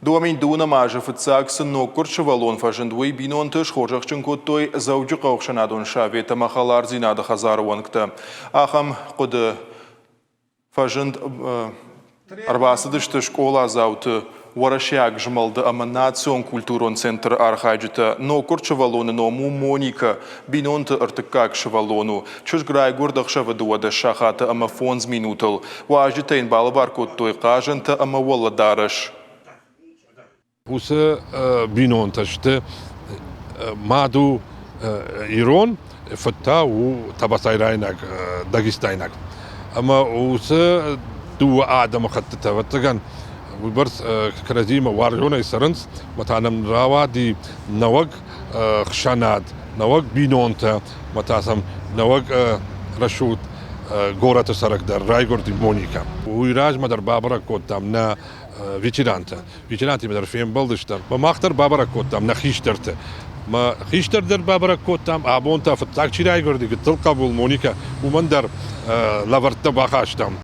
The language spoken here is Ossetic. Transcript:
2012 азы фыццаг цы ноггуырд сывӕллон фӕзынд, уый бинонты схорзӕхджын кодтой Дзӕуджыхъӕуы ӕхсӕнадон совет ӕмӕ хӕлардзинады хӕдзары уӕнгтӕ. Ахӕм хъуыды фӕзынд ӕрбацыдысты скъоладзауты уӕрӕсейаг змӕлды ӕмӕ национ культурон центры архайджытӕ. Ноггуырд сывӕллоны ном у Моникӕ, бинонты ӕртыккаг сывӕллон у. Чызг райгуырд ӕхсӕвы 12 сахаты ӕмӕ фондз минутыл. Уазджытӕ йын балӕвар кодтой хъазӕнтӕ ӕмӕ уӕлӕдарӕс. Уыцы бинонтӕ сты мад у ирон, фыд та у табасайрайнаг, дагестайнаг. Ӕмӕ уыцы дыууӕ адӕмыхӕттытӕ, ӕвӕццӕгӕн, уыйбӕрц кӕрӕдзимӕ уарзонӕй цӕрынц, ӕмӕ та нӕм рауади нӕуӕг хсӕнад, нӕуӕг бинонтӕ, ӕмӕ та сӕм нӕуӕг рӕсугъд горӕты цӕрӕг дӕр райгуырди Моникӕ. Уый размӕ дӕр бабӕрӕг кодтам нӕ ветерантӕ. Ветерантимӕ дӕр фембӕлдыстӕм. Мах дӕр бабӕрӕг кодтам нӕ хистӕрты. Мӕ хистӕр дӕр бабӕрӕг кодтам, абон та фыццаг чи райгуырди, гыццыл хъӕбул Моникӕ, уымӕн дӕр лӕвӕрттӕ бахастам.